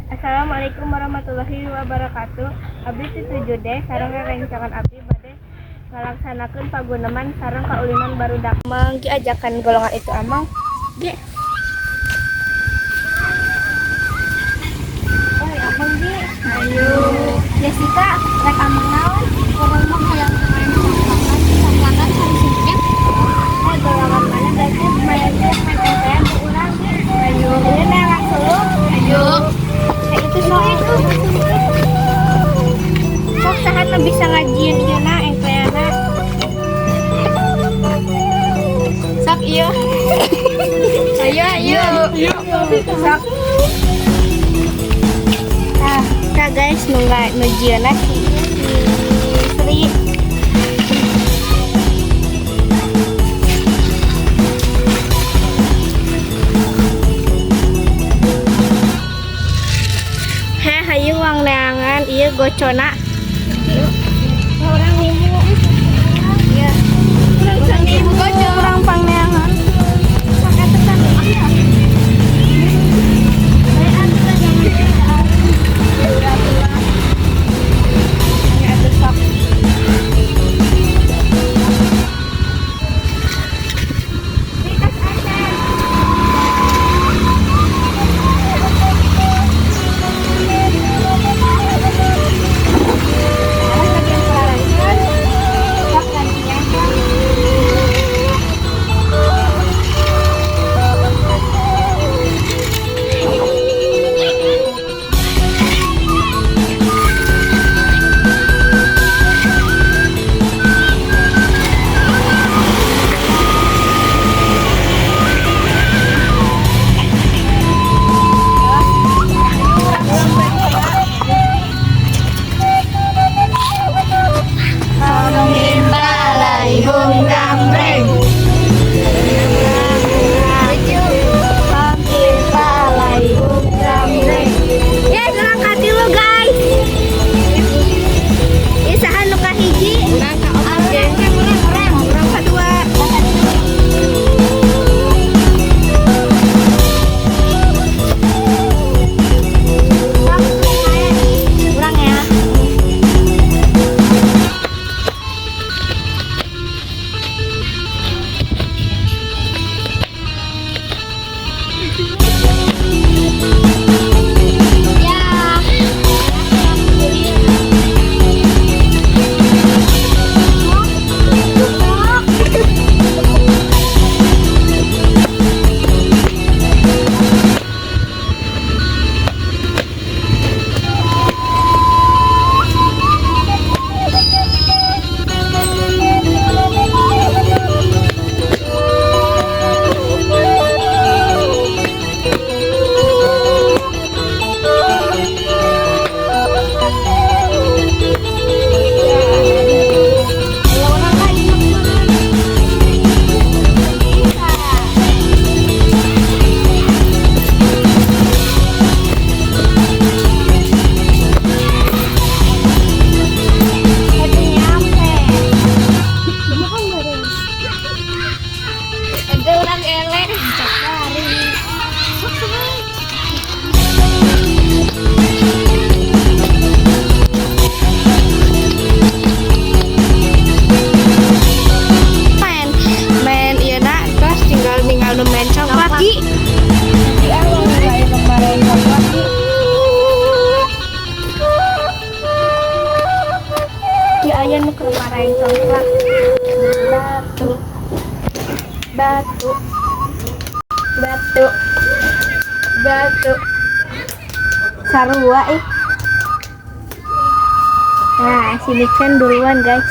Assalamualaikum warahmatullahi wabarakatuh. Abdi ti 7D sareng rerencangan abdi bade ngalaksanakeun paguneman sareng kaulinan barudak. Amang, Gi, ajakan golongan itu, Amang. Gi. Oh, Amang, Gi. Ayo. Jessica, rek amang naon? Urang mah hayang main congklakan, congklakan hari singkat. Oh, golongan mana berarti main main MPM ku urang, Gi. Ayo. Ini nelang suluk. Ayo. Kayak itu sok itu. Sok saha nu bisa ngajieun ieu na engkleana? Sok ieu. Ayo, ayo. Sok. Nah, nah guys, nu nggak nu jieunna si si Sri. Heh, hayu wang neangan ieu gocona. Urang ngimu. Iya. Urang ngimu goco. Urang pangneangan. Sok eta kan. Bae atuh lah, jangan Ya udah atuh lah. Ya atuh sok. Likas acan. Alah, lagi yang kelarasan. Sok gantian. Balai bung gambreng. Lucu. Balai bung gambreng. Yes, urang katilu, guys. Ieu saha nu kahiji? Urang ka opat. Urang, Urang kadua. Sok, urang ya. Ya. Kalau orang lain bisa. Itu nyampe. Ada orang eleh. Lari. Main main ieu na terus tinggal tinggal nu main congklak, Gi. Nanti ah lain kemarin congklak, Gi. Di aya nu keur marahin congklak. Batu. Batu. Batu. Batu. Sarua ih. Nah, si Niken duluan, guys.